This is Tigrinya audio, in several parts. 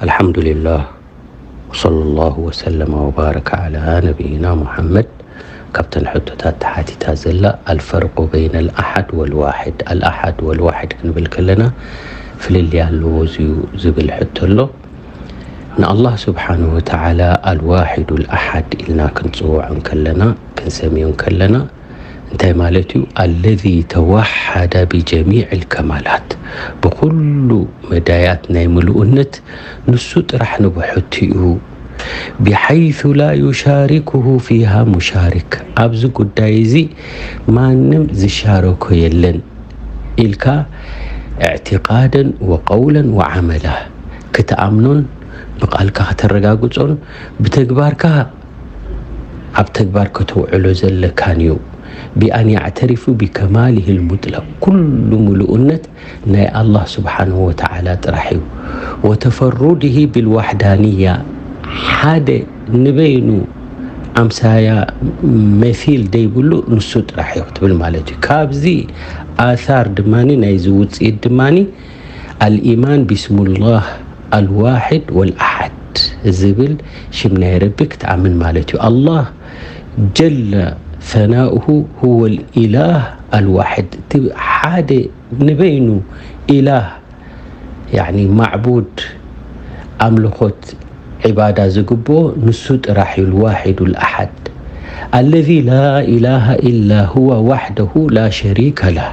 الحمد لله، وصلى الله وسلم وبارك على نبينا محمد. ካብተን ሕቶታት ተሓቲታ ዘላ الفرق بين الأحد والواحد، الأحد والواحد ክንብል ከለና ፍልልይ ኣለዎ ዝዩ ዝብል ሕቶ ኣሎ። ንኣላህ ስብሓንሁ ወተዓላ الواحد الأحد ኢልና ክንጽውዖ እንከለና፣ ክንሰምዮ እንከለና እንታይ ማለት እዩ? الذي توحد بجميع الكمالات፣ ብኹሉ መዳያት ናይ ምሉእነት ንሱ ጥራሕ ንብሕቱ እዩ። بحيث لا يشاركه فيها مشارك، ኣብዚ ጉዳይ እዚ ማንም ዝሻረኮ የለን ኢልካ اعتقادا وقولا وعملا ክትኣምኖን ብቃልካ ከተረጋግጾን ብተግባርካ ኣብ ተግባር ከተውዕሎ ዘለካን እዩ። بأن يعترف بكماله المطلق، ኩሉ ምሉእነት ናይ ኣላህ ስብሓንሁ ወተዓላ ጥራሕ እዩ። وتفرده بالوحدانية، ሓደ ንበይኑ ኣምሳያ መሲል ደይብሉ ንሱ ጥራሕ እዩ ክትብል ማለት እዩ። ካብዚ ኣሳር ድማ ናይዚ ውፅኢት ድማ الإيمان باسم الله الواحد والأحد ዝብል ሽም ናይ ረቢ ክትኣምን ማለት እዩ። ኣላህ ጀለ ሰናኡሁ هو الإله الواحد፣ እቲ ሓደ ንበይኑ ኢላህ፣ ያዕኒ ማዕቡድ፣ ኣምልኾት ዒባዳ ዝግብኦ ንሱ ጥራሕ እዩ። الواحد الأحد الذي لا إله إلا هو وحده لا شريك له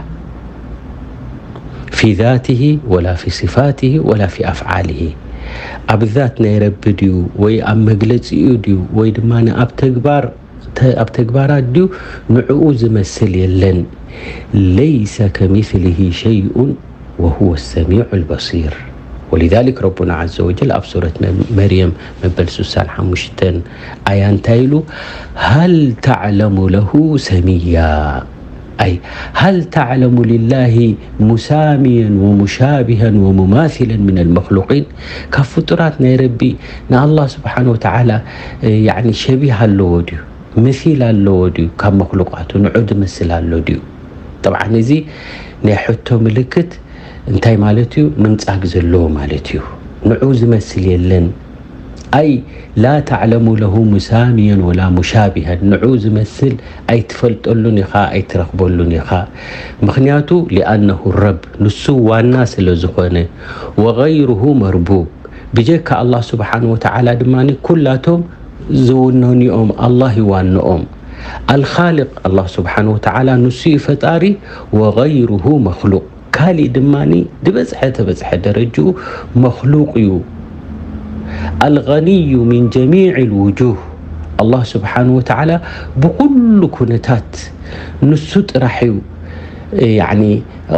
في ذاته ولا في صفاته ولا في أفعاله። ኣብ ዛት ናይ ረቢ ድዩ ወይ ኣብ መግለጺኡ ድዩ ወይ ድማ ኣብ ተግባር ተ- ኣብ ተግባራት ድዩ ንዕኡ ዝመስል የለን። ليس كمثله شيء وهو السميع البصير. ولذلك ربنا عز وجل ኣብ ሱረት መ- መርየም መበል ስሳን ሓሙሽተን ኣያ እንታይ ኢሉ? هل تعلم له سميا؟ أي هل تعلم لله مساميا ومشابها ومماثلا من المخلوقين؟ ካብ ፍጡራት ናይ ረቢ ንኣላህ ስብሓን ወተዓላ፣ እ፣ ያዕኒ ሸቢህ ኣለዎ ድዩ? ምሲል ኣለዎ ድዩ? ካብ መክሉቃቱ ንዑ ዝመስል ኣሎ ድዩ? ጠብዓን እዚ ናይ ሕቶ ምልክት እንታይ ማለት እዩ? ምንጻግ ዘለዎ ማለት እዩ። ንዑ ዝመስል የለን። ኣይ ላ ተዕለሙ ለሁ ሙሳምየን ወላ ሙሻቢሀን፣ ንዑ ዝመስል ኣይትፈልጠሉን ኢኻ፣ ኣይትረኽበሉን ኢኻ። ምኽንያቱ ሊኣነሁ ረብ፣ ንሱ ዋና ስለ ዝኾነ፣ ወገይሩሁ መርቡብ፣ ብጀካ ኣላህ ስብሓን ወተዓላ ድማ ኩላቶም ዝውነንኦም ኣላህ ይዋንኦም። ኣልኻልቅ ኣላህ ስብሓን ወተዓላ ንሱ እዩ ፈጣሪ፣ ወገይሩሁ መክሉቅ፣ ካሊእ ድማ ዝበፅሐ ተበፅሐ ደረጅኡ መክሉቅ እዩ። ኣልገኒዩ ሚን ጀሚዕ ልውጁህ፣ ኣላህ ስብሓን ወተዓላ ብኩሉ ኩነታት ንሱ ጥራሕ እዩ፣ ያዕኒ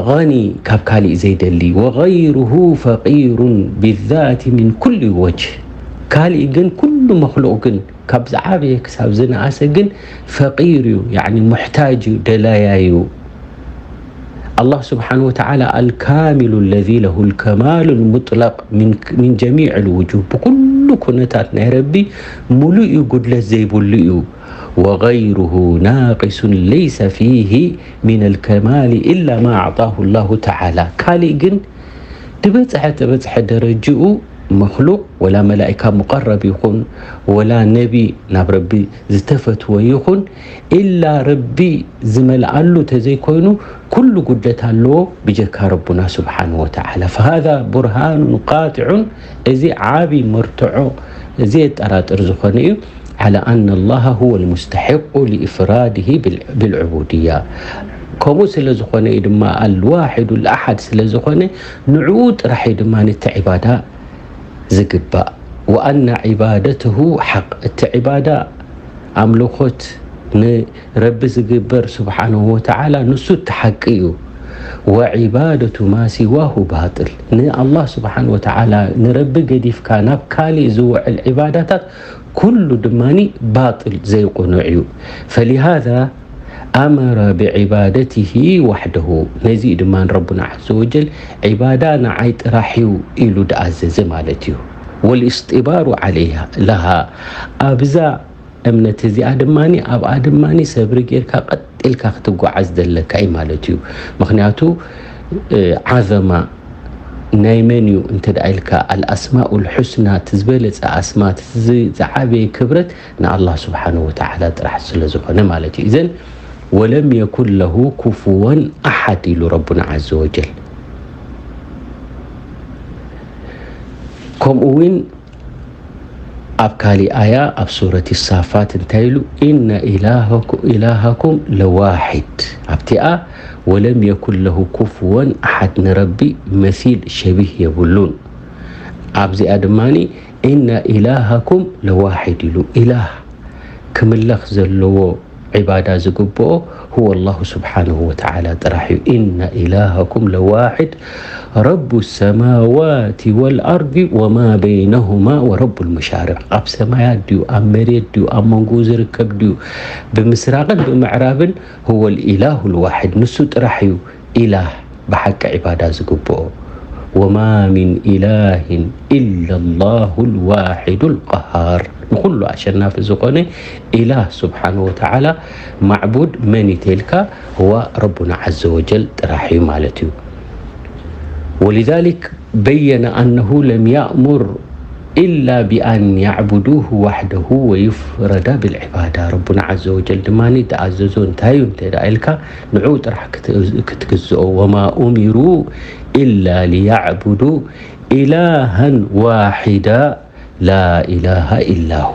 ገኒ፣ ካብ ካሊእ ዘይደሊ። ወገይሩሁ ፈቂሩን ቢዛቲ ሚን ኩሉ ወጅህ፣ ካሊእ ግን ኩሉ መክሉቅ ግን ካብ ዝዓበየ ክሳብ ዝነኣሰ ግን ፈቂር እዩ፣ ያዕኒ ሙሕታጅ እዩ፣ ደላያይ እዩ። ኣላህ ስብሓን ወተዓላ ኣልካሚሉ ለዚ ለሁ ልከማሉ ልሙጥለቅ ሚን ጀሚዕ ልውጁህ፣ ብኩሉ ኩነታት ናይ ረቢ ሙሉእ እዩ፣ ጉድለት ዘይብሉ እዩ። ወገይሩሁ ናቂሱን ለይሰ ፊሂ ሚን ልከማሊ ኢላ ማ ኣዕጣሁ ላሁ ተዓላ። ካሊእ ግን ዝበፅሐ ተበፅሐ ደረጅኡ መክሉቅ፣ ወላ መላኢካ ሙቀረብ ይኹን፣ ወላ ነቢ ናብ ረቢ ዝተፈትወ ይኹን፣ ኢላ ረቢ ዝመልኣሉ ተዘይኮይኑ ኩሉ ጉድለት ኣለዎ ብጀካ ረቡና ስብሓን ወተዓላ። ፈሃዛ ቡርሃኑን ቃጢዑን፣ እዚ ዓቢ መርትዖ ዘየጠራጥር ዝኾነ እዩ። ዓላ ኣነ ላሃ ሁወ ልሙስተሒቁ ሊእፍራድሂ ብል- ብልዕቡድያ። ከምኡ ስለ ዝኾነ እዩ ድማ ኣልዋሒዱ ልኣሓድ ስለ ዝኾነ ንዕኡ ጥራሕ እዩ ድማ ነቲ ዒባዳ ዝግባእ። ወኣነ ዒባደትሁ ሓቅ፣ እቲ ዒባዳ ኣምልኾት ንረቢ ዝግበር ስብሓንሁ ወተዓላ ንሱ እቲ ሓቂ እዩ። ወዒባደቱ ማ ሲዋሁ ባጥል፣ ንኣላህ ስብሓን ወተዓላ ንረቢ ገዲፍካ ናብ ካሊእ ዝውዕል ዒባዳታት ኩሉ ድማ ባጥል ዘይቁኑዕ እዩ። ፈሊሃዛ ኣመረ ብዒባደትሂ ዋሕደሁ። ነዚ ድማ ረቡና ዓዘ ወጀል ዒባዳ ንዓይ ጥራሕ እዩ ኢሉ ድኣዘዘ ማለት እዩ። ወልእስጢባሩ ዓለይሃ ለሃ፣ ኣብዛ እምነት እዚኣ ድማ ኣብኣ ድማ ሰብሪ ጌርካ ቀጥ ኢልካ ክትጓዓዝ ዘለካ እዩ ማለት እዩ። ምክንያቱ እ፣ ዓዘማ ናይ መን እዩ እንተ ደኣ ኢልካ፣ ኣልኣስማኡል ሑስና፣ እቲ ዝበለጸ ኣስማት፣ እዚ ዝዓበየ ክብረት ንኣላህ ስብሓነሁ ወተዓላ ጥራሕ ስለ ዝኾነ ማለት እዩ። እዘን ወለም የኩን ለሁ ኩፍወን ኣሓድ ኢሉ ረቡና ዓዘ ወጀል። ከምኡ እውን ኣብ ካሊእ ኣያ ኣብ ሱረት ሳፋት እንታይ ኢሉ? ኢነ ኢላሃኩ-፣ ኢላሃኩም ለዋሒድ። ኣብቲኣ ወለም የኩን ለሁ ኩፍወን ኣሓድ፣ ንረቢ መሲል ሸቢህ የብሉን። ኣብዚኣ ድማኒ ኢነ ኢላሃኩም ለዋሒድ ኢሉ። ኢላህ ክምለኽ ዘለዎ ዒባዳ ዝግብኦ ሁወ ኣላሁ ስብሓነሁ ወተዓላ ጥራሕ እዩ። ኢነ ኢላሃኩም ለዋሒድ ረቡ ሰማዋቲ ወልኣርዲ ወማ በይነሁማ ወረቡል መሻሪቕ። ኣብ ሰማያት ድዩ፣ ኣብ መሬት ድዩ፣ ኣብ መንጎኡ ዝርከብ ድዩ፣ ብምስራቕን ብምዕራብን፣ ሁወል ኢላሁል ዋሒድ፣ ንሱ ጥራሕ እዩ ኢላህ ብሓቂ ዒባዳ ዝግብኦ። ወማ ሚን ኢላሂን ኢላ ላሁል ዋሒዱል ቀሃር። ንኹሉ ኣሸናፊ ዝኾነ ኢላህ ስብሓነ ወተዓላ ማዕቡድ መን እዩ ተልካ? ህዋ ረቡና ዓዘ ወጀል ጥራሕ እዩ ማለት እዩ። ወሊዛሊክ በየነ ኣነሁ ለም ያእሙር ኢላ ቢኣን ያዕቡዱሁ ዋሕደሁ ወዩፍረዳ ብልዕባዳ። ረቡና ዓዘ ወጀል ድማ ተኣዘዞ እንታይ እዩ እንተ ደኣ ኢልካ ንዕኡ ጥራሕ ክት-፣ ክትግዝኦ። ወማ ኡሚሩ ኢላ ሊያዕቡዱ ኢላሃን ዋሒዳ ላ ኢላሃ ኢላ ሁ።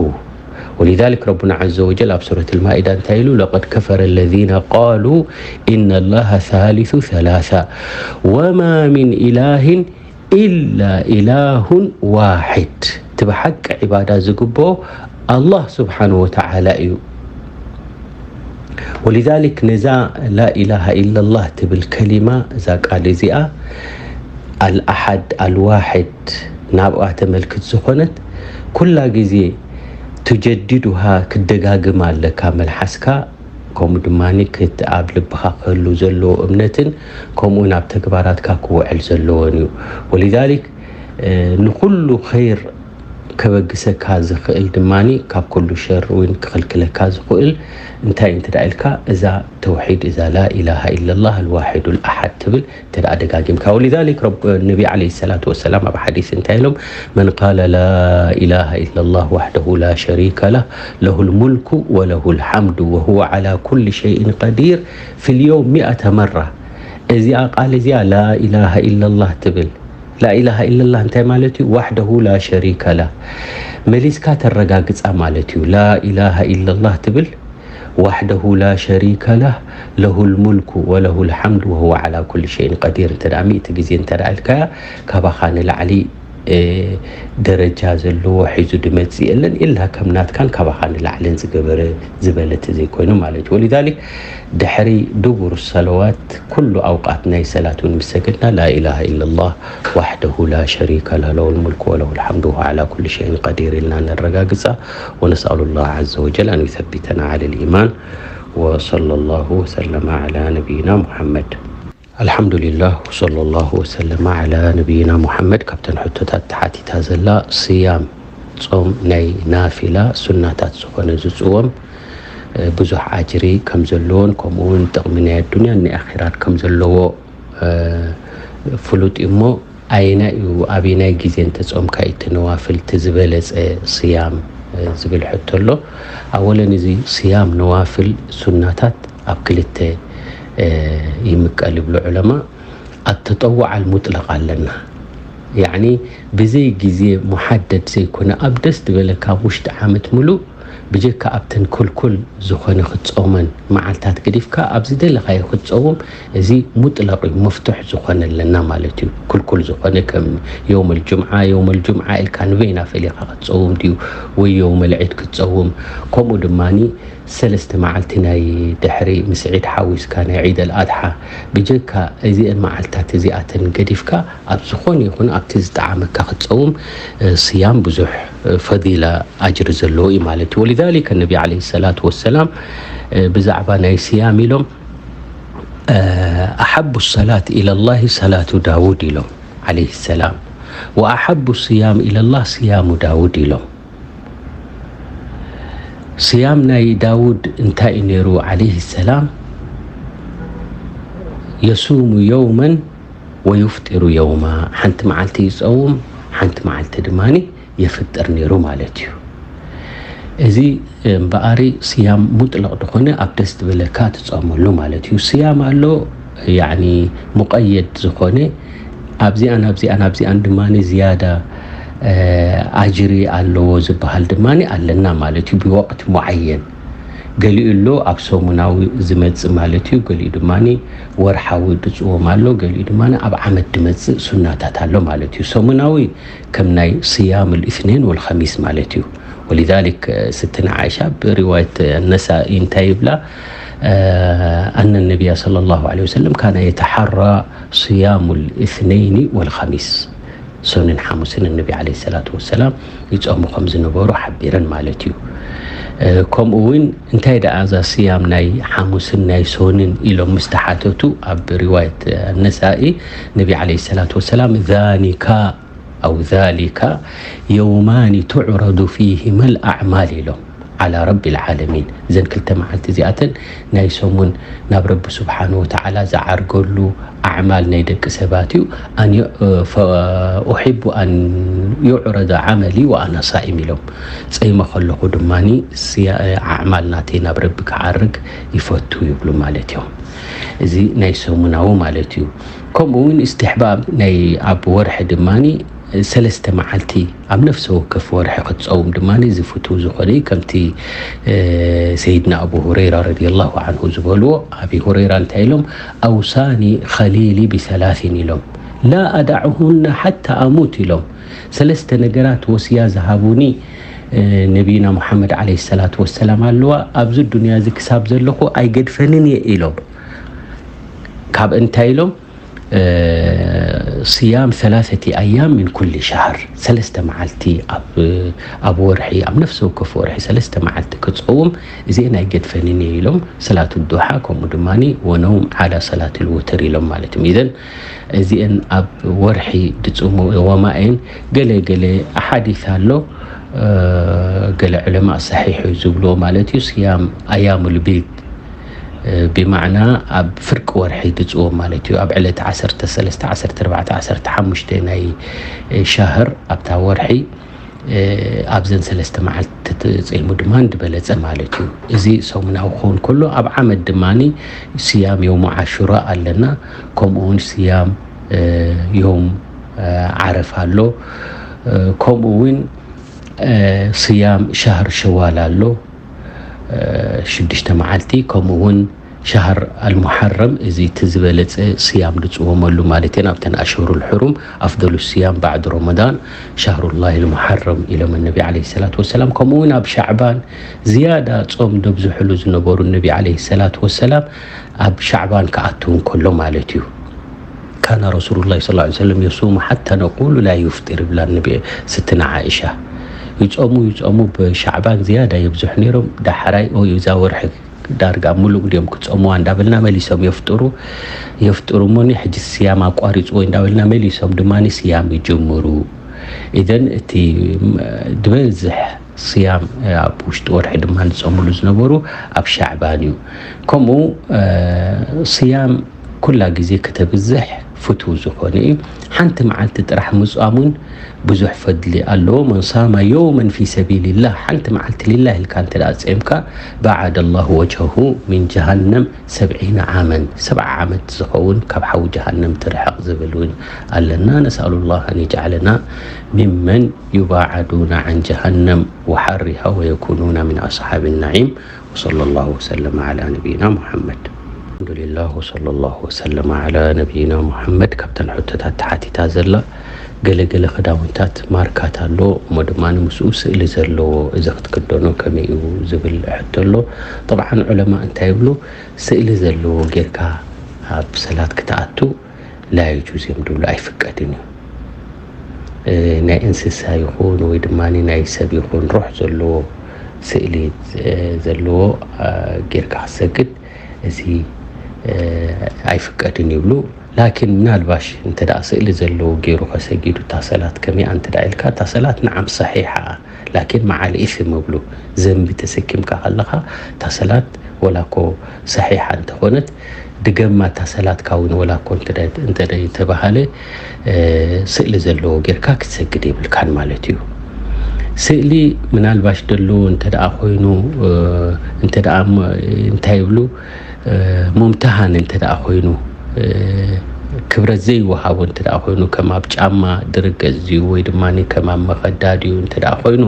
ወሊዛሊክ ረቡና ዓዘ ወጀል ኣብ ሱረት ልማኢዳ እንታይ ኢሉ? ለቀድ ከፈረ ለዚነ ቃሉ ኢነ ላሃ ሳሊሱ ሰላሳ ወማ ሚን ኢላሂን ኢላ ኢላሁን ዋሒድ። እቲ ብሓቂ ዒባዳ ዝግብኦ ኣላህ ስብሓነ ወተዓላ እዩ። ወሊዛሊክ ነዛ ላኢላሃ ኢለላህ ትብል ከሊማ፣ እዛ ቃል እዚኣ ኣልኣሓድ ኣልዋሒድ ናብኣ ተመልክት ዝኾነት፣ ኩላ ግዜ ትጀዲዱሃ፣ ክደጋግማ ኣለካ መልሓስካ። ከምኡ ድማ ክት-፣ ኣብ ልብኻ ክህሉ ዘለዎ እምነትን ከምኡውን ኣብ ተግባራትካ ክውዕል ዘለዎን እዩ። ወሊዛሊክ፣ እ፣ ንኹሉ ኸይር ከበግሰካ ዝኽእል ድማ ካብ ኩሉ ሸር እውን ክኽልክለካ ዝኽእል እንታይ እንተ ደኣ ኢልካ፣ እዛ ተውሒድ፣ እዛ ላኢላሃ ኢለላህ ኣልዋሒዱል ኣሓድ ትብል እንተ ደኣ ደጋጊምካ። ወሊዛሊክ ረብ-፣ ነቢ ዓለይሂ ሰላቱ ወሰላም ኣብ ሓዲስ እንታይ ኢሎም? መን ቃለ ላኢላሃ ኢለላህ ዋሕደሁ ላ ሸሪከ ለህ ለሁል ሙልኩ ወለሁል ሓምዱ ወሁወ ዓላ ኩሊ ሸይእን ቀዲር ፊል የውም ሚእተ መራ። እዚኣ ቃል እዚኣ ላኢላሃ ኢለላህ ትብል። ላኢላሃ ኢለላህ እንታይ ማለት እዩ? ዋሕደሁ ላ ሸሪከ ለህ። መሊስካ ተረጋግጻ ማለት እዩ። ላኢላሃ ኢለላህ ትብል፣ ዋሕደሁ ላ ሸሪከ ለህ ለሁል ሙልኩ ወለሁል ሓምዱ ወሁወ ዓላ ኩሊ ሸይን ቀዲር። እንተ ደኣ ሚእቲ ግዜ እንተ ደኣ ኢልካያ፣ ካባኻ ንላዕሊ፣ እ፣ ደረጃ ዘለዎ ሒዙ ድመጽእ የለን፣ ኢላ ከም ናትካን ካባኻ ንላዕልን ዝገበረ ዝበለ ተዘይኮይኑ ማለት እዩ። ወሊዛሊክ፣ ድሕሪ ዱቡር ሰለዋት፣ ኩሉ ኣውቃት ናይ ሰላት እውን ምስ ሰገድና፣ ላኢላሃ ኢለላህ ዋሕደሁ ላ ሸሪከ ለህ ለሁል ሙልኩ ወለሁል ሓምዱ ወሁወ ዓላ ኩሊ ሸይን ቀዲር ኢልና ነረጋግጻ። ወነስኣሉ ላህ ዓዘ ወጀል ኣን ዩሰቢተና ዓለል ኢማን። ወሰለላሁ ወሰለመ ዓላ ነቢይና ሙሐመድ። ኣልሓምዱሊላህ ወሰለላሁ ወሰለመ ዓላ ነቢይና ሙሐመድ። ካብተን ሕቶታት ተሓቲታ ዘላ፣ ስያም፣ ጾም ናይ ናፊላ ሱናታት ዝኾነ ዝጽወም፣ እ፣ ብዙሕ ኣጅሪ ከም ዘለዎን ከምኡ እውን ጥቕሚ ናይ ኣዱንያን ናይ ኣኺራን ከም ዘለዎ፣ እ፣ ፍሉጥ እዩ። እሞ ኣየናይ እዩ፣ ኣበየናይ ግዜ እንተጾምካ እዩ እቲ ነዋፍል እቲ ዝበለጸ ስያም፣ እ፣ ዝብል ሕቶ ኣሎ። ኣወለን እዚ ስያም ነዋፍል ሱናታት ኣብ ክልተ፣ እ፣ ይምቀል ይብሉ ዑለማ። ኣተጠዋዕ ኣልሙጥለቕ ኣለና። ያዕኒ ብዘይ ግዜ ሙሓደድ ዘይኮነ፣ ኣብ ደስ ዝበለካ ኣብ ውሽጢ ዓመት ሙሉእ ብጀካ ኣብተን ክልኩል ዝኾነ ክትጾመን መዓልታት ገዲፍካ፣ ኣብ ዝደለኻዮ ክትጸውም፣ እዚ ሙጥለቕ እዩ፣ መፍቱሕ ዝኾነ ኣለና ማለት እዩ። ክልኩል ዝኾነ ከም የውመል ጁምዓ፣ የውመል ጁምዓ ኢልካ ንበይና ፈሊኻ ክትጸውም ድዩ፣ ወይ የውመል ዒድ ክትጸውም፣ ከምኡ ድማኒ ሰለስተ መዓልቲ ናይ ድሕሪ ምስ ዒድ ሓዊስካ ናይ ዒድ ኣልኣድሓ፣ ብጀካ እዚአን መዓልታት እዚኣተን ገዲፍካ ኣብ ዝኾነ ይኹን ኣብቲ ዝጠዓመካ ክትጸውም፣ እ፣ ስያም ብዙሕ፣ እ፣ ፈዲላ ኣጅሪ ዘለዎ እዩ ማለት እዩ። ወሊዛሊከ ነቢ ዓለይሂ ሰላቱ ወሰላም፣ እ፣ ብዛዕባ ናይ ስያም ኢሎም፣ እ፣ ኣሓቡ ሰላት ኢለላሂ ሰላቱ ዳውድ ኢሎም ዓለይሂ ሰላም፣ ወኣሓቡ ስያም ኢለላህ ስያሙ ዳውድ ኢሎም። ስያም ናይ ዳውድ እንታይ እዩ ነይሩ? ዓለይሂ ሰላም፣ የሱሙ የውመን ወዩፍጢሩ የውማ፣ ሓንቲ መዓልቲ ይጸውም፣ ሓንቲ መዓልቲ ድማ የፍጥር ነይሩ ማለት እዩ። እዚ እምበኣሪ ስያም ሙጥለቕ ዝኾነ ኣብ ደስ ዝበለካ ትጸመሉ ማለት እዩ። ስያም ኣሎ ያኒ ሙቐየድ ዝኾነ ኣብዚኣን ኣብዚኣን ኣብዚኣን ድማ ዝያዳ ኣጅሪ ኣለዎ ዝበሃል ድማ ኣለና ማለት እዩ። ብወቅት ሙዓየን ገሊኡ ኣሎ ኣብ ሰሙናዊ ዝመጽእ ማለት እዩ። ገሊኡ ድማ ወርሓዊ ድጽዎም ኣሎ። ገሊኡ ድማ ኣብ ዓመት ድመጽእ ሱናታት ኣሎ ማለት እዩ። ሰሙናዊ ከም ናይ ስያም ልእስኔን ወልኸሚስ ማለት እዩ። ወሊዛሊክ ስትና ዓይሻ ብሪዋየት ነሳኢ እንታይ ይብላ? ኣነ ነቢያ ሰለላሁ ዐለይሂ ወሰለም ካነ የተሓራ ስያሙ ልእስነይኒ ወልኸሚስ። ሰኑን ሓሙስን ነቢ ዓለይሂ ሰላቱ ወሰላም ይጾሙ ከም ዝነበሩ ሓቢረን ማለት እዩ። ከምኡ እውን እንታይ ደኣ እዛ ስያም ናይ ሓሙስን ናይ ሶንን ኢሎም ምስ ተሓተቱ ኣብ ሪዋየት ነሳኢ ነቢ ዓለይሂ ሰላቱ ወሰላም ዛኒካ ኣው ዛሊካ የውማኒ ቱዕረዱ ፊሂመል ኣዕማል ኢሎም ዓላ ረቢል ዓለሚን። እዘን ክልተ መዓልቲ እዚኣተን ናይ ሰሙን ናብ ረቢ ስብሓን ወተዓላ ዝዓርገሉ ኣዕማል ናይ ደቂ ሰባት እዩ። ኣን ዩ- ፈ- ኡሒቡ ኣን ዩዕረደ ዓመሊ ወኣና ሳኢም ኢሎም። ጸይመ ከለኹ ድማ ኣዕማል ናተይ ናብ ረቢ ክዓርግ ይፈቱ ይብሉ ማለት እዮም። እዚ ናይ ሰሙናዊ ማለት እዩ። ከምኡ እውን እስትሕባብ ናይ ኣብ ወርሒ ድማ ሰለስተ መዓልቲ ኣብ ነፍሰ ወከፍ ወርሒ ክትፀውም ድማ ዝፍትው ዝኾነ እዩ። ከምቲ ሰይድና ኣቡ ሁረይራ ረዲየላሁ ዓንሁ ዝበልዎ፣ ኣቢ ሁረይራ እንታይ ኢሎም? ኣውሳኒ ኸሊሊ ቢሰላሲን ኢሎም፣ ላ ኣዳዕሁና ሓታ ኣሙት ኢሎም። ሰለስተ ነገራት ወስያ ዝሃቡኒ ነቢይና ሙሓመድ ዓለይሂ ሰላቱ ወሰላም ኣለዋ፣ ኣብዚ ዱንያ እዚ ክሳብ ዘለኹ ኣይገድፈንን እየ ኢሎም። ካብ እንታይ ኢሎም? ስያም ሰላሰቲ ኣያም ምን ኩሊ ሻህር፣ ሰለስተ መዓልቲ ኣብ ወርሒ፣ ኣብ ነፍሲ ወከፍ ወርሒ ሰለስተ መዓልቲ ክፀውም እዚአን ኣይገድፈንን እየ ኢሎም። ሰላት ዱሓ ከምኡ ድማ ወነውም ዓላ ሰላት ልውትር ኢሎም ማለት እዮም። ኢዘን እዚአን ኣብ ወርሒ ድፅሙ ወማኤን ገለ ገለ ኣሓዲስ ኣሎ። ገለ ዕለማ ሰሒሕ እዩ ዝብልዎ ማለት እዩ። ስያም ኣያሙል ቢድ ብማዕና ኣብ ፍርቂ ወርሒ ድፅዎም ማለት እዩ። ኣብ ዕለት ዓሰርተ ሰለስተ፣ ዓሰርተ ኣርባዕተ፣ ዓሰርተ ሓሙሽተ ናይ ሻህር ኣብታ ወርሒ ኣብዘን ሰለስተ መዓልቲ ተተፀይሙ ድማ እንድበለፀ ማለት እዩ። እዚ ሰሙናዊ ክኸውን ከሎ ኣብ ዓመት ድማ ስያም ዮም ዓሹራ ኣለና። ከምኡ እውን ስያም ዮም ዓረፍ ኣሎ። ከምኡ እውን ስያም ሻህር ሸዋል ኣሎ ሽዱሽተ መዓልቲ። ከምኡ እውን ሻህር ኣልሙሓረም፣ እዚ እቲ ዝበለፀ ስያም ድፅወመሉ ማለት እየን። ኣብተን ኣሽሁሩል ሕሩም ኣፍደሉ ስያም ባዕድ ረመዳን ሻህሩላሂ ልሙሓረም ኢሎም ነቢ ዓለይሂ ሰላቱ ወሰላም። ከምኡ እውን ኣብ ሻዕባን ዝያዳ ፆም ደብዝሕሉ ዝነበሩ ነቢ ዓለይሂ ሰላቱ ወሰላም ኣብ ሻዕባን ክኣቱ እንከሎ ማለት እዩ። ካነ ረሱሉላሂ ሰለላሁ ዐለይሂ ወሰለም የሱሙ ሓታ ነቁሉ ላ ዩፍጢር ይብላ ነቢ ስትና ዓኢሻ። ይፀሙ ይፀሙ ብሻዕባን ዝያዳ የብዝሑ ነይሮም። ዳሕራይ ኦዩ እዛ ወርሒ ዳርጋ ሙሉእ እንዲዮም ክፀሙዋ እንዳበልና መሊሶም የፍጥሩ። የፍጥሩ እሞኒ ሕጂ ስያም ኣቋሪፅዎ እንዳበልና መሊሶም ድማ ስያም ይጅምሩ። ኢዘን እቲ ዝበዝሕ ስያም ኣብ ውሽጢ ወርሒ ድማ ዝፀምሉ ዝነበሩ ኣብ ሻዕባን እዩ። ከምኡ ስያም ኩላ ግዜ ከተብዝሕ ፍትው ዝኾነ እዩ። ሓንቲ መዓልቲ ጥራሕ ምፃም እውን ብዙሕ ፈድሊ ኣለዎ። መን ሳመ የውመን ፊ ሰቢልላህ፣ ሓንቲ መዓልቲ ሊላህ ኢልካ እንተ ደኣ ፂምካ፣ በዓደ ላሁ ወጅሀሁ ሚን ጀሃነም ሰብዒነ ዓመን፣ ሰብዓ ዓመት ዝኸውን ካብ ሓዊ ጀሃነም ትርሕቕ ዝብል እውን ኣለና። ነስኣሉ ላህ ኣን የጅዓለና ሚመን ዩባዓዱና ዓን ጀሃነም ወሓሪሃ ወየኩኑና ሚን ኣስሓብ ናዒም። ወሰለ ላሁ ወሰለመ ዓላ ነቢይና ሙሓመድ። ኣልሓምዱሊላህ ወሰለ ላሁ ወሰለመ ዓላ ነቢይና ሙሓመድ። ካብተን ሕቶታት ተሓቲታ ዘላ ገለ ገለ ክዳውንታት ማርካት ኣሎ እሞ ድማ ምስኡ ስእሊ ዘለዎ እዚ ክትክደኖ ከመይ እዩ ዝብል ሕቶ ኣሎ። ጠብዓን ዑለማ እንታይ ይብሉ? ስእሊ ዘለዎ ጌርካ ኣብ ሰላት ክትኣቱ ላየጁዝ እዮም ድብሉ፣ ኣይፍቀድን እዩ። ናይ እንስሳ ይኹን ወይ ድማ ናይ ሰብ ይኹን ሩሕ ዘለዎ ስእሊ ዘለዎ ጌርካ ክትሰግድ እዚ ኣይፍቀድን ይብሉ። ላኪን ምናልባሽ እንተ ደኣ ስእሊ ዘለዎ ገይሩ ከሰጊዱ እታ ሰላት ከመይኣ እንተ ደኣ ኢልካ፣ እታ ሰላት ንዓም ሰሒሓ፣ ላኪን መዓል ኢስም ይብሉ። ዘንቢ ተሰኪምካ ከለኻ እታ ሰላት ወላ እኮ ሰሒሓ እንተኾነት ድገማ እታ ሰላትካ እውን ወላ እኮ እንተ እንተ ተባሃለ፣ እ፣ ስእሊ ዘለዎ ጌርካ ክትሰግድ የብልካን ማለት እዩ። ስእሊ ምናልባሽ ደሎ እንተ ደኣ ኮይኑ፣ እ፣ እንተ ደኣ ሞ-፣ እንታይ ይብሉ፣ እ፣ ሙምተሃን እንተ ደኣ ኮይኑ፣ እ፣ ክብረት ዘይወሃቦ እንተ ደኣ ኮይኑ፣ ከም ኣብ ጫማ ድርገጽ ድዩ ወይ ድማ ከም ኣብ መኸዳ ድዩ እንተ ደኣ ኮይኑ፣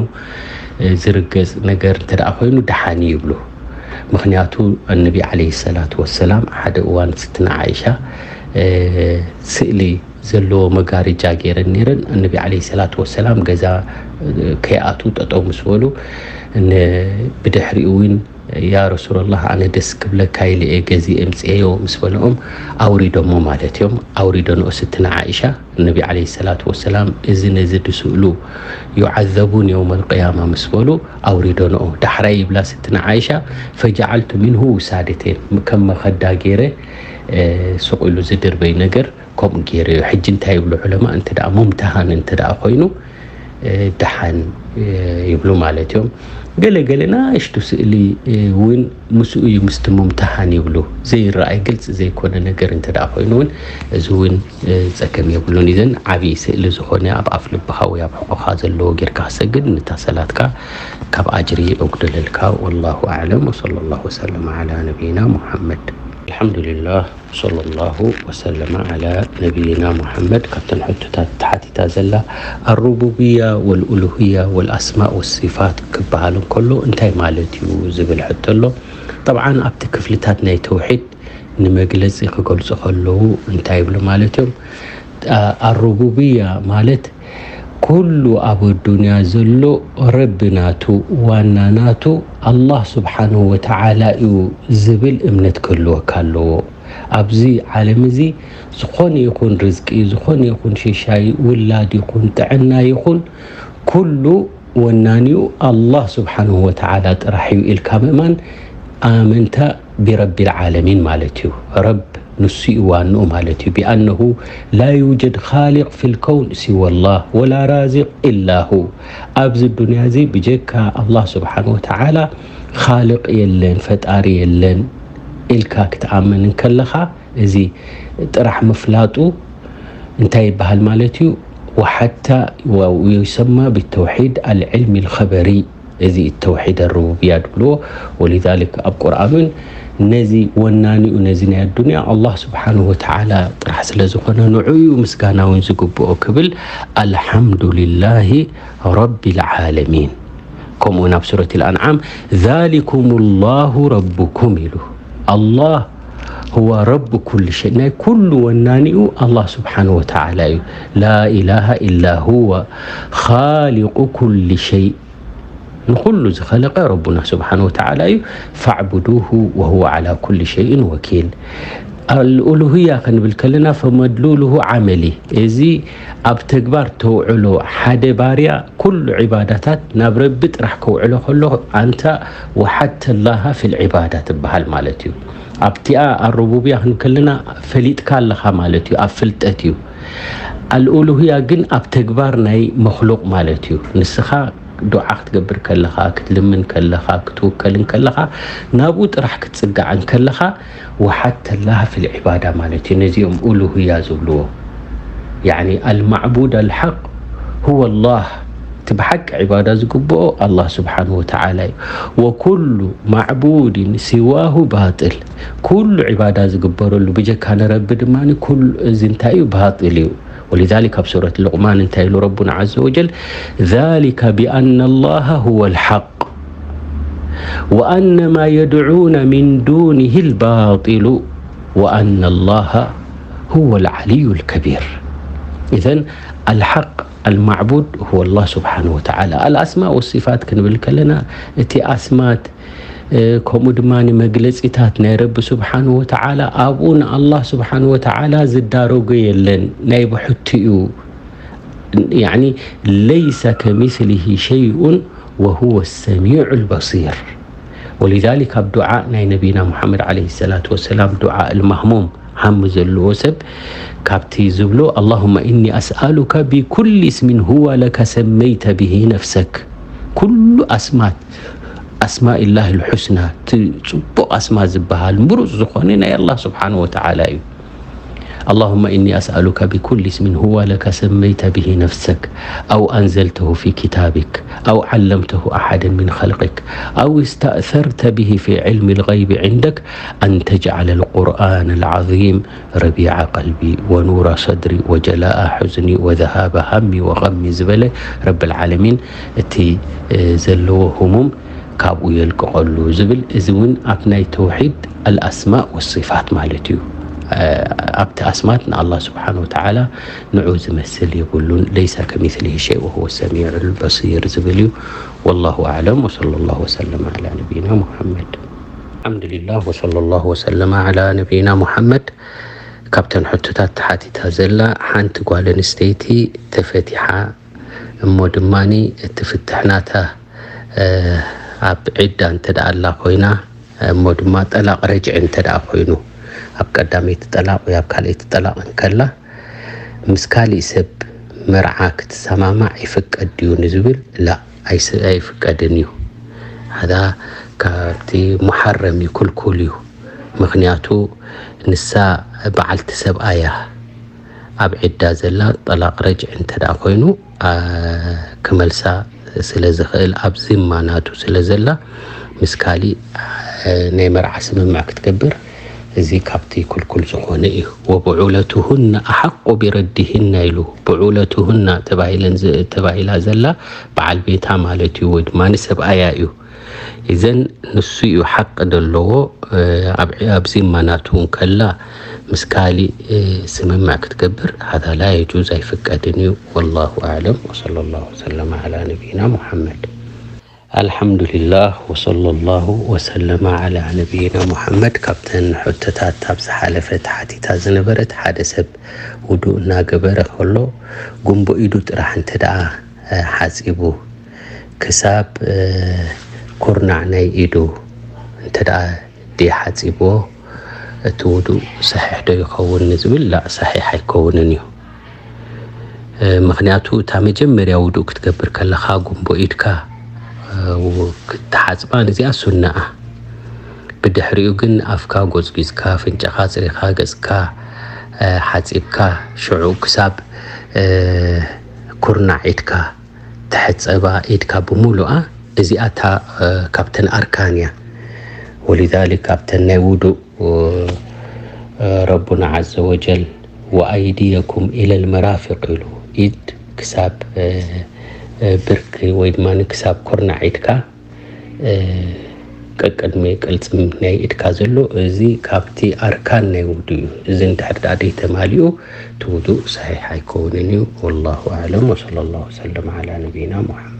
እ፣ ዝርገጽ ነገር እንተ ደኣ ኮይኑ ደሓን እዩ ይብሉ። ምኽንያቱ፣ ኣነቢ ዓለይሂ ሰላቱ ወሰላም ሓደ እዋን ስትና ዓይሻ፣ እ፣ ስእሊ ዘለዎ መጋረጃ ገይረን ነይረን። ኣነቢ ዓለይሂ ሰላቱ ወሰላም ገዛ፣ እ፣ ከይኣትዉ ጠጠው ምስ በሉ፣ ን-፣ ብድሕሪኡ እውን፣ "ያ ረሱለላህ፣ ኣነ ደስ ክብለካ ኢለ እየ ገዚኤ እምፅኤዮ" ምስ በልኦም፣ ኣውሪዶሞ ማለት እዮም። ኣውሪደንኦ ስትና ዓይሻ። ነቢ ዓለይሂ ሰላቱ ወሰላም፣ "እዚ ነዚ ድስእሉ ዩዓዘቡን የውመል ቅያማ" ምስ በሉ ኣውሪደንኦ። ዳሕራይ ይብላ ስትና ዓይሻ፣ "ፈጀዓልቱ ሚንሁ ውሳደቴን፣ ከም መኸዳ ገይረ፣ እ፣ ሱቕ ኢሉ ዝድርበይ ነገር ከምኡ ገይረ እዩ።" ሕጂ እንታይ ይብሉ ዑለማ፣ እንተ ደኣ ሙምተሃን እንተ ደኣ ኮይኑ፣ እ፣ ደሓን፣ እ፣ ይብሉ ማለት እዮም። ገለ ገለ ንኣሽቱ ስእሊ፣ እ፣ እውን ምስኡ እዩ፣ ምስቲ ሙምተሃን ይብሉ። ዘይረኣይ ግልፂ ዘይኮነ ነገር እንተ ደኣ ኮይኑ እውን፣ እዚ እውን፣ እ፣ ጸገም የብሉን። እዘን ዓብዪ ስእሊ ዝኾነ ኣብ ኣፍ ልብኻ ወይ ኣብ ሕቖኻ ዘለዎ ጌርካ ክሰግድ፣ ነታ ሰላትካ ካብ ኣጅሪ የጉድለልካ። ወላሁ ኣዕለም። ወሰለ ላሁ ወሰለም ዓላ ነቢይና ሙሓመድ። ኣልሓምዱሊላህ። ወሰለ ላሁ ወሰለመ ዓላ ነቢይና ሙሓመድ። ካብተን ሕቶታት ተሓቲታ ዘላ፣ ኣሩቡብያ ወልኡሉህያ ወልኣስማእ ወሲፋት ክበሃል እንከሎ እንታይ ማለት እዩ ዝብል ሕቶ ኣሎ። ጠብዓን ኣብቲ ክፍልታት ናይ ተውሒድ ንመግለጺ ክገልጹ ከለዉ እንታይ ይብሉ ማለት እዮም? ኣ-፣ ኣሩቡብያ ማለት ኩሉ ኣብ ኣዱንያ ዘሎ ረቢ ናቱ፣ ዋና ናቱ ኣላህ ስብሓንሁ ወተዓላ እዩ ዝብል እምነት ክህልወካ ኣለዎ። ኣብዚ ዓለም እዚ ዝኾነ ይኹን ርዝቂ፣ ዝኾነ ይኹን ሽሻይ፣ ውላድ ይኹን፣ ጥዕና ይኹን፣ ኩሉ ወናኒኡ ኣላህ ስብሓንሁ ወተዓላ ጥራሕ እዩ ኢልካ ምእማን፣ ኣመንታ ቢረቢል ዓለሚን ማለት እዩ። ረብ ንሱ እዩ ዋንኡ ማለት እዩ። ቢኣነሁ ላ ዩጀድ ኻሊቅ ፊል ከውን ሲወላህ ወላ ራዚቅ ኢላ ሁ። ኣብዚ ዱንያ እዚ ብጀካ ኣላህ ስብሓንሁ ወተዓላ ኻልቅ የለን፣ ፈጣሪ የለን ኢልካ ክትኣምን እንከለኻ፣ እዚ ጥራሕ ምፍላጡ እንታይ ይበሃል ማለት እዩ? ወሓታ ወ-፣ ዩሰማ ብተውሒድ ኣልዕልሚ ልኸበሪ፣ እዚ ተውሒድ ኣሩቡብያ ድብልዎ። ወሊዛሊክ ኣብ ቁርኣን እውን ነዚ ወናኒኡ ነዚ ናይ ኣዱንያ ኣላህ ስብሓንሁ ወተዓላ ጥራሕ ስለ ዝኾነ ንዑ እዩ ምስጋና እውን ዝግብኦ ክብል ኣልሓምዱሊላሂ ረቢል ዓለሚን። ከምኡ እውን ኣብ ሱረት ኣልኣንዓም ዛሊኩም ላሁ ረቡኩም ኢሉ። ኣላህ ሁወ ረቡ ኩል ሸይ፣ ናይ ኩሉ ወናኒኡ ኣላህ ስብሓንሁ ወተዓላ እዩ። ላ ኢላሃ ኢላ ሁወ ኻሊቁ ኩል ሸይ፣ ንኹሉ ዝኸለቀ ረቡና ስብሓንሁ ወተዓላ እዩ። ፈዕቡዱሁ ወሁወ ዓላ ኩል ሸይን ወኪል። ኣልኡሉህያ ክንብል ከለና ፈመድሉሉሁ ዓመሊ፣ እዚ ኣብ ተግባር ተውዕሎ፣ ሓደ ባርያ ኩሉ ዒባዳታት ናብ ረቢ ጥራሕ ከውዕሎ ከሎ ኣንታ ወሓድተ ላሃ ፊል ዒባዳ ትበሃል ማለት እዩ። ኣብቲኣ ኣሩቡብያ ክንከልና ፈሊጥካ ኣለኻ ማለት እዩ፣ ኣብ ፍልጠት እዩ። ኣልኡሉህያ ግን ኣብ ተግባር ናይ መኽሉቕ ማለት እዩ። ንስኻ ዱዓ ክትገብር ከለኻ፣ ክትልምን ከለኻ፣ ክትውከልን ከለኻ፣ ናብኡ ጥራሕ ክትጽጋዕን ከለኻ፣ ወሓድተ ላህ ፊል ዒባዳ ማለት እዩ። ነዚኦም ኡሉህያ ዝብልዎ። ያዕኒ ኣልማዕቡድ ኣልሓቅ ሁወ ላህ፣ እቲ ብሓቂ ዒባዳ ዝግብኦ ኣላህ ስብሓንሁ ወተዓላ እዩ። ወኩሉ ማዕቡድን ሲዋሁ ባጥል፣ ኩሉ ዒባዳ ዝግበረሉ ብጀካ ንረቢ ድማ ኩሉ እዚ እንታይ እዩ? ባጥል እዩ። ወሊዛሊክ ኣብ ሱረት ሉቅማን እንታይ ኢሉ ረቡና ዓዘ ወጀል? ዛሊከ ቢኣነ ላሃ ሁወ ልሓቅ ወኣነ ማ የድዑነ ሚን ዱኒህ ልባጢሉ ወኣነ ላሃ ሁወ ልዓልዩ ልከቢር። ኢዘን ኣልሓቅ ኣልማዕቡድ ሁወ ላህ ስብሓንሁ ወተዓላ። ኣልኣስማእ ወሲፋት ክንብል ከለና እቲ ኣስማት፣ እ፣ ከምኡ ድማ መግለጺታት ናይ ረቢ ስብሓንሁ ወተዓላ ኣብኡ ንኣላህ ስብሓንሁ ወተዓላ ዝዳረጎ የለን። ናይ ብሕቱ እዩ። ያዕኒ ለይሰ ከሚስሊሂ ሸይኡን ወሁወ ሰሚዑ ልበሲር። ወሊዛሊክ ኣብ ዱዓ ናይ ነቢና ሙሓመድ ዓለይሂ ሰላቱ ወሰላም ዱዓ ኣልማህሙም ሓሚ ዘለዎ ሰብ ካብቲ ዝብሎ ኣላሁመ ኢኒ ኣስኣሉካ ቢኩሊ እስሚን ሁወ ለከ ሰመይተ ብሂ ነፍሰክ። ኩሉ ኣስማት፣ ኣስማኢላሂል ሑስና፣ እቲ ጽቡቕ ኣስማ ዝበሃል ምሩጽ ዝኾነ ናይ ኣላህ ስብሓነሁ ወተዓላ እዩ። اللهم إني أسألك بكل اسم هو لك سميت به نفسك أو أنزلته في كتابك أو علمته أحدا من خلقك أو استأثرت به في علم الغيب عندك أن تجعل القرآن العظيم ربيع قلبي ونور صدري وجلاء حزني وذهاب همي وغمي ዝበለ ረብል ዓለሚን እቲ ዘለዎ ህሙም ካብኡ የልቅቐሉ ዝብል፣ እዚ እውን ኣብ ናይ ተውሒድ ኣልኣስማእ ወሲፋት ማለት እዩ። ኣብቲ ኣስማት ንኣላህ ስብሓን ወተዓላ ንዑ ዝመስል የብሉን። ለይሰ ከሚስሊሂ ሸይ ወሁወ ሰሚዑል በሲር ዝብል እዩ። ወላሁ ኣዕለም። ወሰለ ላሁ ወሰለም ዓላ ነቢይና ሙሐመድ። ኣልሓምዱሊላህ ወሰለ ላሁ ወሰለም ዓላ ነቢይና ሙሐመድ። ካብተን ሕቶታት ተሓቲታ ዘላ ሓንቲ ጓል ኣንስተይቲ ተፈቲሓ እሞ ድማኒ እቲ ፍትሕ ናታ ኣብ ዒዳ እንተ ደኣ ኣላ ኮይና፣ እሞ ድማ ጠላቕ ረጅዒ እንተ ደኣ ኮይኑ፣ ኣብ ቀዳመይቲ ጠላቕ ወይ ኣብ ካልኣይቲ ጠላቕ እንከላ፣ ምስ ካሊእ ሰብ መርዓ ክትሰማማዕ ይፍቀድ ድዩ ንዝብል፣ ላ ኣይፍቀድን እዩ። ሃዛ ካብቲ ሙሓረም እዩ፣ ክልኩል እዩ። ምኽንያቱ ንሳ በዓልቲ ሰብኣያ ኣብ ዒዳ ዘላ፣ ጠላቕ ረጅዒ እንተ ደኣ ኮይኑ ክመልሳ ስለ ዝኽእል፣ ኣብ ዚማ ናቱ ስለ ዘላ፣ ምስ ካሊእ ናይ መርዓ ስምምዕ ክትገብር፣ እዚ ካብቲ ክልኩል ዝኾነ እዩ። ወብዑለቱሁና ኣሓቁ ቢረዲሂና ኢሉ። ብዑለቱሁና ተባሂላ ዘላ በዓል ቤታ ማለት እዩ፣ ወይ ድማ ንሰብኣያ እዩ። እዘን ንሱ እዩ ሓቂ ዘለዎ። ኣብ ዚማ ናቱ እንከላ ምስ ካሊእ ስምምዕ ክትገብር፣ ሃዛ ላ የጁዝ፣ ኣይፍቀድን እዩ። ወላሁ ኣዕለም። ወሰለ ላሁ ወሰለም ዓላ ነቢይና ሙሐመድ። ኣልሓምዱሊላህ ወሰለ ላሁ ወሰለመ ዓላ ነቢይና ሙሐመድ። ካብተን ሕቶታት ኣብ ዝሓለፈ ተሓቲታ ዝነበረት፣ ሓደ ሰብ ውዱእ እናገበረ ከሎ ጉንቦ ኢዱ ጥራሕ እንተ ደኣ ሓጺቡ፣ ክሳብ ኩርናዕ ናይ ኢዱ እንተ ደኣ ደይሓጺብዎ፣ እቲ ውዱእ ሰሒሕ ዶ ይኸውን ንዝብል፣ ላእ፣ ሰሒሕ ኣይከውንን እዩ። ምኽንያቱ እታ መጀመርያ ውዱእ ክትገብር ከለኻ ጉንቦ ኢድካ ክትሓጽባ፣ ነዚኣ ሱናኣ። ብድሕሪኡ ግን ኣፍካ ጎጽጒጽካ፣ ኣፍንጫኻ ኣጽሪኻ፣ ገጽካ ሓጺብካ፣ ሽዑ ክሳብ ኩርናዕ ኢድካ ትሕጸባ፣ ኢድካ ብምሉኣ። እዚኣ እታ ካብተን ኣርካን እያ። ወሊዛሊክ ኣብተን ናይ ውዱእ ረቡና ዓዘ ወጀል "ወኣይድየኩም ኢለል መራፊቅ" ኢሉ፣ ኢድ ክሳብ ብርኪ ወይ ድማ ክሳብ ኩርናዕ ኢድካ፣ ቀቅድሚ ቅልጽም ናይ ኢድካ ዘሎ፣ እዚ ካብቲ ኣርካን ናይ ውዱእ እዩ። እዚ እንድሕር ደኣ ደይተማሊኡ፣ እቲ ውዱእ ሰሒሕ ኣይከውንን እዩ። ወላሁ ኣዕለም። ወሰለ ላሁ ወሰለም ዓላ ነቢይና ሙሐመድ።